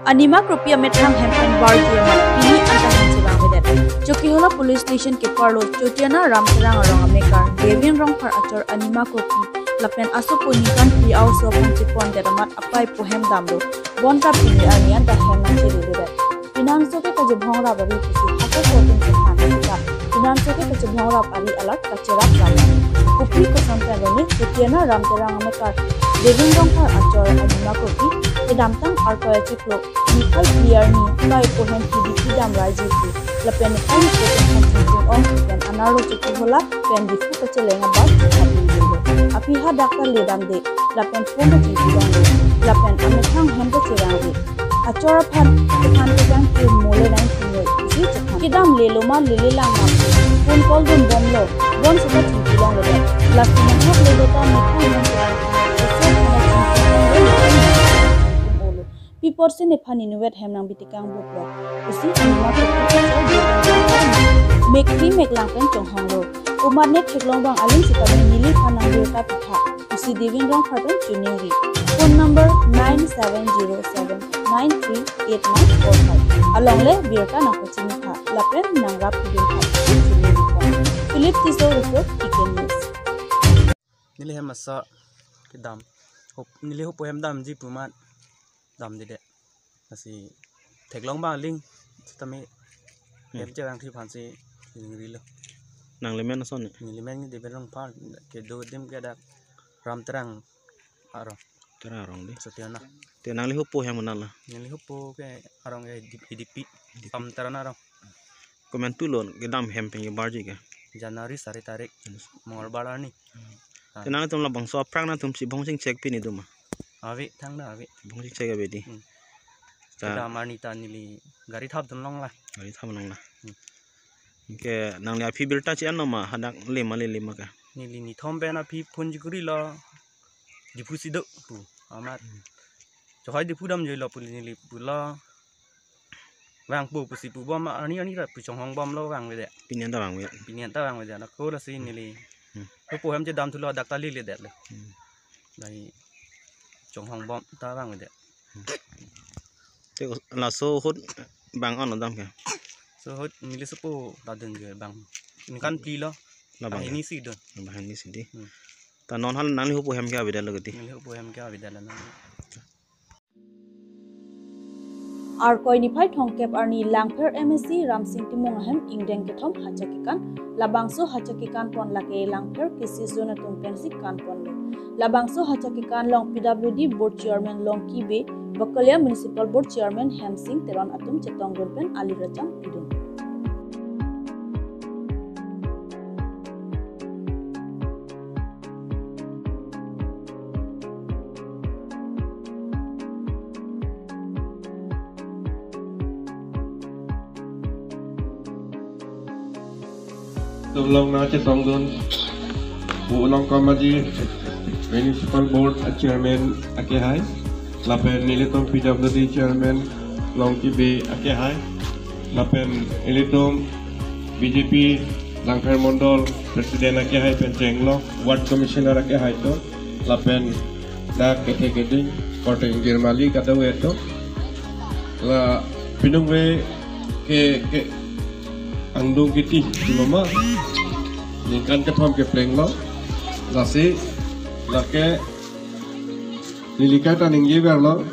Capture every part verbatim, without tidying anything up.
Anima kropi amethang hem pen barji amat pini anta hem chevangvedet. Chokihola Police Station keparlo Chotiana Ram Terang arong amekar Devin Rongphar achor Anima kropi lapen asopo ningkan phli a-oso aphan chepondet amat apei apo hem damlo. Bonta pini arni anta hem nangchevedet. Penang soke kachebhong rap ari pusi hako sorting sephan sita. Penang soke kachebhong rap ari alat kacherap lam. Kopi koson pen roni Chotiana Ram Terang amekar Devin Rongphar achor Anima kropi kedamtang artoya chiklo niphai phli arni apei apo hem P D P dam raji pu lapen niphai niphai pen Chingching Ong pen anarlo Chokihola pen Diphu kacheleng abang aphi dilo. Aphi hadak ta ledamde lapen phone ta chingki dongde lapen amethang hem ta cherangde. Achor aphan aphan kejang ke mole nang kino isi chephan. Kedam lelo ma lele lang ma. Phone call dun bomlo. Bonseta chingki longlo. Lasi nahok lelo ta methang hem cherang. Ese khana chingki longlo. Olo. Pi apotsi nephan inutvet hem nangbitekang buklo pusi Anima kropi achor Devin Rongphar mekri meklang pen chonghonglo. Komatne theklong abang aling sitame neliphan nangbirta pitha pusi Devin Rongphar pen choningri. Phone number nine seven zero seven nine three eight nine four five. Alongle birta nangpachini tha lapen nangrap pidun tha pusi choningri tha. Philip Tisso report, T K News. Neli hem asa kedam. Hop, neli hopo hem damji pu amat damdedet. Lasi theklong abang aling sitame Hmm. hem cherangthu aphansi ningrilo. Nangli men ason ni? Neli men Devin Rongphar, kedo adim ke dak Ram Terang arong. Terang arong di. Chotiana. Te nangli hopo hem nanglo? Neli hopo ke arong ke P D P. Ram Terang arong. Komantulo kedam hem pen kebarji ke? January sari tarik, Hmm. Mongolbar arni. Hmm. Ah. Te nangtum labangso aphrang nangtum si bong chingchek pini doma? Ave, thangta ave. Bong chingchek ave di. Hmm. Ta kedam arni ta neli gari thap dun longlo. Gari thap longlo. Hmm. Ke nangli aphi birta chi-anlo ma hadak lema lelema ke? Neli nithom pen aphi phone chikurilo. Diphu si do pu amat. Hmm. Chohoi Diphu damjoilo pu neli pulo. Vangpo pusi pu bom arni arni ra pu chonghong bomlo vangvedet. Pini anta vangvedet. Pini anta vangvedet. Ako lasi neli. Hmm. Hopo hem chedamthulo dak ta leledetlo. Hmm. Dai chonghong bomta vangvedet. Hmm. Te laso ahut bang-an lo dam ke? So ahut neli sopo ta dun ke bang. Ningkan phli lo. Labang ke? Banghini si dun. Banghini si di. Hmm. Ta non hal nangli hopo hem ke avedetlo ke di? Neli hopo hem ke avedetlo nang. Arkoi niphai thomkep arni Langpher M A C Ramsing Timung ahem ingdeng kethom hacha kekan, labangso hacha kekan pon lake Langpher Krishi Zone atum pensi kan ponlo. Labangso hacha kekan along P W D Board Chairman Longki Bey, Bakalia Municipal Board Chairman Hemsing Teron atum chetongdun pen ali racham pidun. Tum along nangchetongdun, pu Longkom Aji Municipal Board Chairman akehai, lapen nelitum P W D Chairman Longki Bey akehai, lapen ilitum B J P Langpher Mondol President akehai pen chenglok Ward Commissioner akehai atum, lapen dak kethe keding, korte ingjir malik kadokave atum. La piningve ke, ke angdung kiti loma ningkan kethom keplenglo. Lasi lake neli kaita ningjeverlo.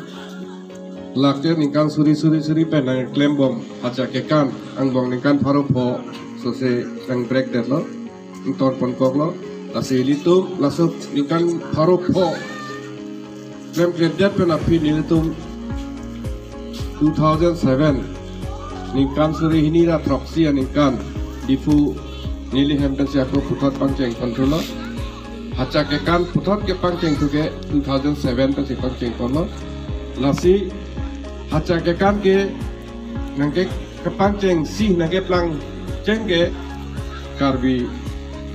Lake ningkan suri suri suri pen nangklem bom hacha kekan angbong ningkan pharo pho sose nang break detlo. Ington ponkoklo. Lasi ilitum laso ningkan pharo pho klemkledet pen aphi nelitum two thousand seven ningkan suri hini ra throksi aningkan Diphu neli hem pensi ako puthot pangcheng ponthulo. Hacha kekan puthot kepangchengthu ke two thousand seven pensi pangcheng ponlo. Lasi hacha kekan ke nangke kepangchengsi nangkeplang cheng ke Karbi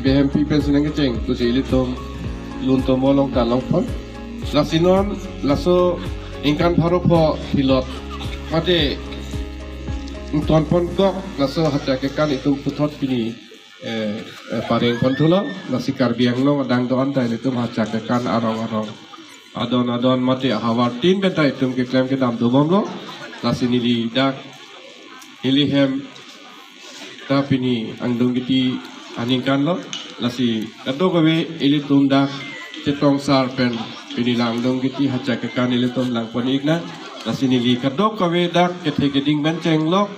Bey Hempi pensi nangkecheng pusi ilitum luntomo along ta longpon. Lasi non laso ningkan pharo pho thilot mate ington ponkok laso hacha kekan itum puthot pini, eh, eh, pareng ponthulo. Lasi Karbi Anglong adang do-an ta ilitum hacha kekan arong arong adon adon mate ahavar tin pen ta itum keklem kedam dobomlo. Lasi neli dak, neli hem ta pini angdeng kiti aningkan lo. Lasi kadokave ilitum dak chetong sar pen pini la angdeng kiti hacha kekan ilitum langpon-ik nang. Lasi neli kadokave dak kethe keding pen chenglok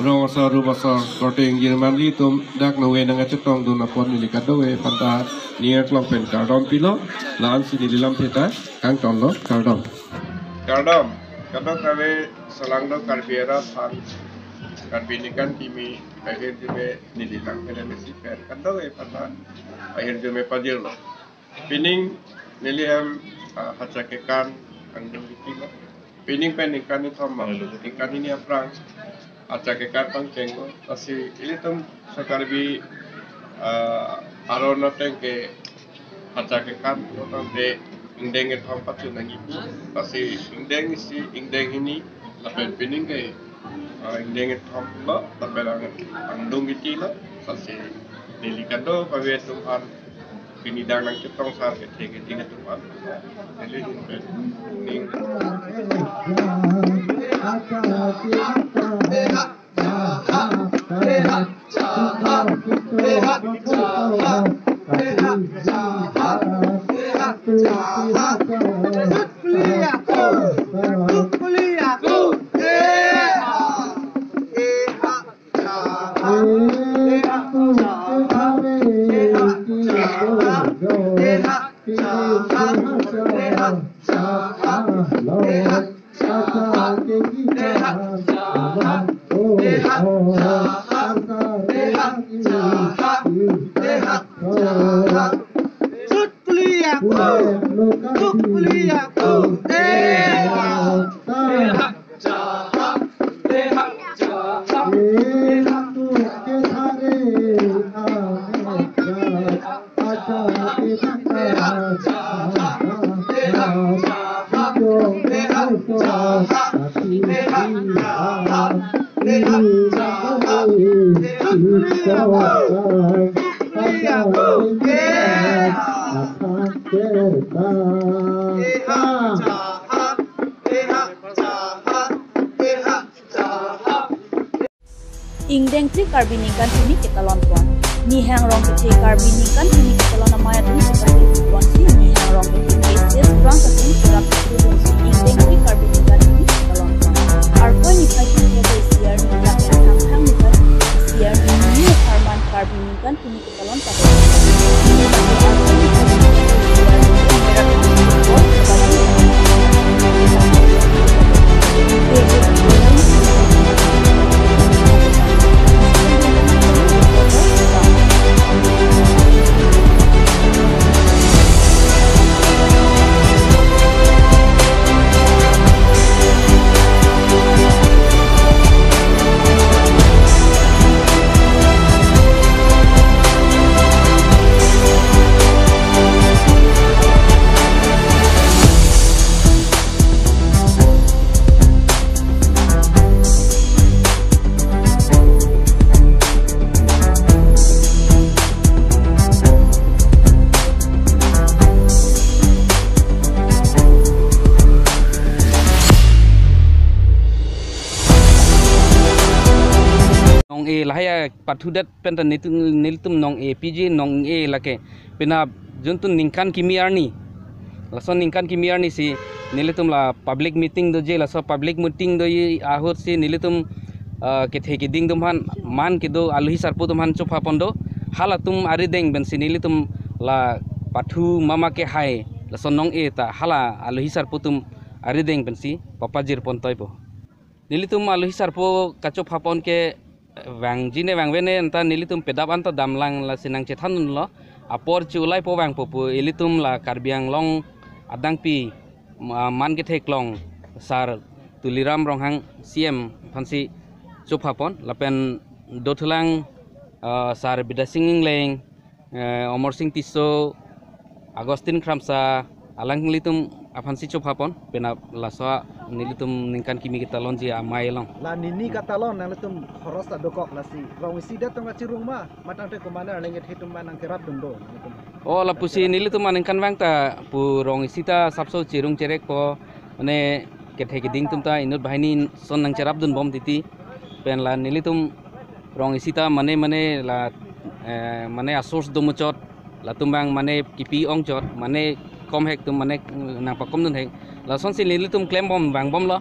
rong asor, rup asor, korte ingjir manli atum dak nonge nangkachetongdun apot neli kadokave aphanta ning aklong pen kardom pilo. La-ansi neli lamthe ta kangtonlo, kardom. Kardom, kadokave solangdo Karbi arat aphan, Karbi ningkan kimi ahirjume neli nangpele mesi pen kadokave aphanta ahirjume pajirlo. Pining neli hem, ah, hacha kekan angdeng kiti lo. Pining pen ningkan kethom ma, ningkan hini aphrang hacha kekan pangchenglo. Lasi ilitum sa Karbi, ah, aron ateng ke hacha kekan, tangte ingdeng kethom pachun nangji pu. Lasi ingdeng isi, ingdeng hini, lapen pining ke, ah, ingdeng kethom lo, lapen ang, angdeng kiti lo. Lasi neli kadokave atum aphan pini dak nangchetong sar kethe keding atum aphan neli ahin pen ning. Ingdeng phli Karbi ningkan kimi ketalon pon. Nihang Rong Kethe Karbi ningkan kimi ketalon amei atum si pachini ponsi Nihang Rong Kethe K C S Prang Katin Kurap Kutu Dungsi Ingdeng phli Karbi ningkan kimi ketalon pon. Arpoi niphai phli February C R ni lapen Thangthang niphai C R ni New Harman Karbi ningkan kimi ketalon pon. Nong-e lahai apathudet pen ta nelitum, nelitum nong-e piji nong-e lake. Penap juntun ningkan kimi arni. Laso ningkan kimi arni si nelitum la public meeting doji, laso public meeting doji ahut si nelitum, ah, kethe keding atum aphan, man kedo aluhi sarpo atum aphan chopha pon do. Halatum arideng pensi nelitum la pathu mama kehai laso nong-e ta hala aluhi sarpo atum arideng pensi papajir pon toipo. Nelitum aluhi sarpo kachopha pon ke vangji ne vangve ne anta nelitum pedap anta damlang lasi nangchethan dunlo. Apor chulaipo vangpo pu ilitum la Karbi Anglong adangpi, ah, man kethe klong Sar Tuliram Ronghang C M aphansi chopha pon lapen dothulang, ah, Sar Bidya Sing Engleng, eh, Amar Sing Tisso, Augustine Kramsa, alanglitum aphansi chopha pon, penap laso nelitum ningkan kimi ketalonji amei along. La nini katalon nanglitum khoros ta dokok lasi. Rong isi det tong kachirung ma, matang te komat arleng kethe atum ma nangkerap dun do nanglitum. Oh, lapusi nelitum aningkanvang ta pu rong isi ta sapso chirung cherekpo, mane kethe keding atum ta inut banghini ason nangcherapdun bom titi. Pen la nelitum rong isi ta mane mane la, eh, mane a-source do muchot, latum bang mane kipi ongchot, mane komhek atum mane nangpakomdun hek. Lasonsi nelitum klembom vangbomlo.